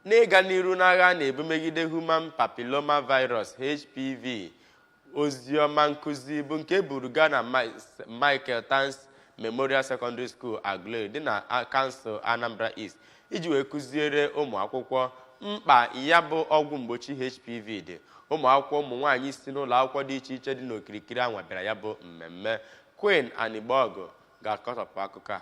N'ịga n'iru n'agha a na-ebu megide Human Papilloma Virus, HPV, oziọma nkụzi bụ nke e buru gaa na Michael Tansi Memorial Secondary School, Aguleri, dị na kansụl Anambra East, iji wee kụziere ụmụ akwụkwọ mkpa ya bụ ọgwụ mgbochi HPV dị. Ụmụ akwụkwọ ụmụ nwaanyị si n'ụlọ akwụkwọ dị iche iche dị n'okirikiri anwa bịara ya bụ mmemme. Queen Anigbogu ga-akọtọpụ akụkọ a.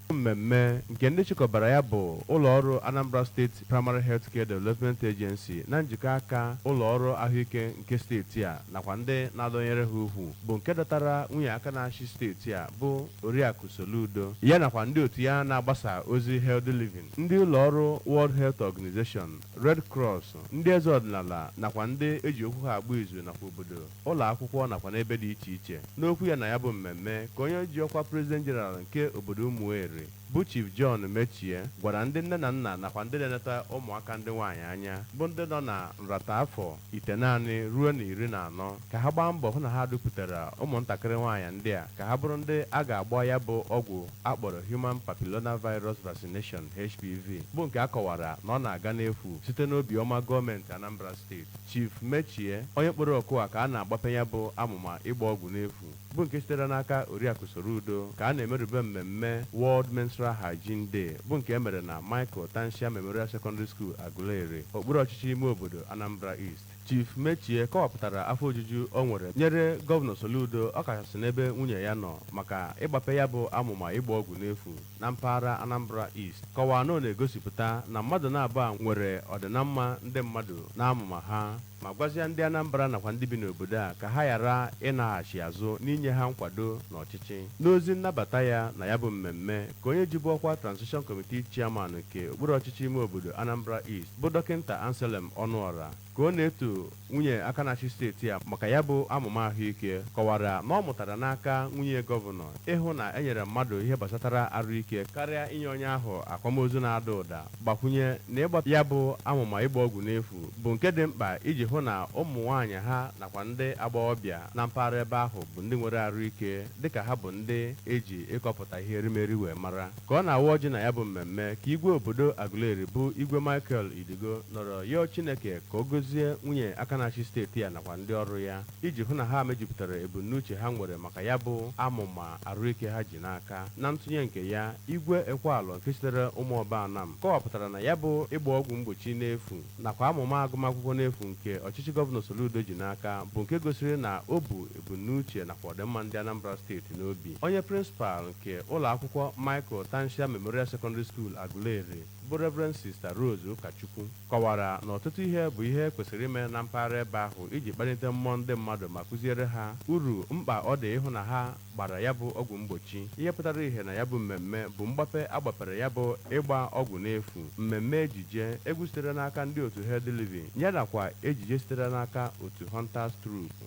Mmemme nke ndị chịkọbara ya bụ ụlọọrụ Anambra State Primary Health Care Development Agency na njikọ aka ụlọọrụ ahụike nke steeti a nakwa ndị na-adọnyere ha ukwu, bụ nke dọtara nwunye aka na-achị steeti a, bụ Oriakụ Soludo, ya nakwa ndị otu ya na-agbasa ozi Healthy Living, ndị ụlọọrụ World Health Organization, Red Cross, ndị eze ọdịnala nakwa ndị eji okwu ha agba izu nakwa obodo, ụlọ akwụkwọ nakwa n'ebe dị iche iche. N'okwu ya na ya bụ mmemme, ka onye ji ọkwa President General nke obodo Ụmụeri, bụ Chief John Mechie, gwara ndị nne na nna nakwa ndị na-eleta ụmụaka ndị nwaanyị anya, bụ ndị nọ na nrata afọ 9 ruo na 14, ka ha gbaa mbọ hụ na ha dupụtara ụmụntakịrị nwaanyị ndị a ka ha bụrụ ndị a ga-agba ya bụ ọgwụ akpọrọ Human Papilloma Virus Vaccination, HPV, bụ nke a kọwara na ọ na-aga n'efu site n'obiọma gọọmenti Anambra Steeti. Chief Mechie, onye kpọrọ oku a ka a na-agbape ya bụ amụma ịgba ọgwụ n'efu, bụ nke sitere n'aka Oriakụ Soludo, ka a na-emerube mmemme World Menstrual Hygiene Day, bụ nke e mere na Michael Tansi Memorial Secondary School, Aguleri, okpuru ọchịchị ime obodo Anambra East. Chief Mechie kọwapụtara afọ ojuju o nwere nyere Gọvanọ Soludo, ọkachasị n'ebe nwunye ya nọ, maka ịgbape ya bụ amụma ịgba ọgwụ n'efu na mpaghara Anambra East, kọwaa na ọ na-egosipụta na mmadụ na-abụọ a nwere ọdịnamma ndị mmadụ na amụma ha, ma gwazie ndị Anambra nakwa ndị bi n'obodo a ka ha ghara ịnaghachi azụ n'inye ha nkwado n'ọchịchị. N'ozi nnabata ya na ya bụ mmemme, ka onye jibu ọkwa Transition Committee Chairman nke okpuru ọchịchị ime obodo Anambra East, bụ Dọkịnta Anselm Ọnụọra, ka ọ na-eto nwunye aka na-achị steeti a maka ya bụ amụma ahụike, kọwara na ọ mụtara n'aka nwunye gọvanọ ịhụ na e nyere mmadụ ihe gbasatara arụike karịa inye onye ahụ akwamozu na-ada ụda, gbakwunye na ịgba ya bụ amụma ịgba ọgwụ n'efu bụ nke dị mkpa iji hụ na ụmụ nwaanyị ha nakwa ndị agbọghọbịa na mpaghara ebe ahụ bụ ndị nwere arụike, dịka ha bụ ndị eji ịkọpụta ihe erimeri wee mara. Ka ọ na-awa ọjị na ya bụ mmemme, ka igwe obodo Aguleri, bụ Igwe Michael Idigo, nọrọ yọọ Chineke ka ọ gọzie nwunye aka na-achị steeti ya nakwa ndị ọrụ ya iji hụ na ha mejupụtara ebumnuche ha nwere maka ya bụ amụma arụike ha ji n'aka. Na ntụnye nke ya, Igwe Ekwealọ nke sitere Ụmụọba Anam kọwapụtara na ya bụ ịgba ọgwụ mgbochi n'efu nakwa amụma agụmakwụkwọ n'efu nke ọchịchị Gọvanọ Soludo ji n'aka bụ nke gosiri na o bụ ebumnuche nakwa ọdịmma ndị Anambra Steeti n'obi. Onye prịnsịpal nke ụlọ akwụkwọ Michael Tansi Memorial Secondary School, Aguleri, bụ Reverend Sister Rose Ụkachukwu, kọwara na ọtụtụ ihe bụ ihe kwesịrị ime na mpaghara ebe ahụ iji kpalite mmụọ ndị mmadụ ma kụziere ha uru mkpa ọ dị ịhụ na ha gbara ya bụ ọgwụ mgbochi. Ihe pụtara ihe na ya bụ mmemme bụ mgbape agbapere ya bụ ịgba ọgwụ n'efu, mmemme ejije egwu sitere n'aka ndị otu Healthy Living, ya nakwa ejije sitere n'aka otu Hunters Troupe.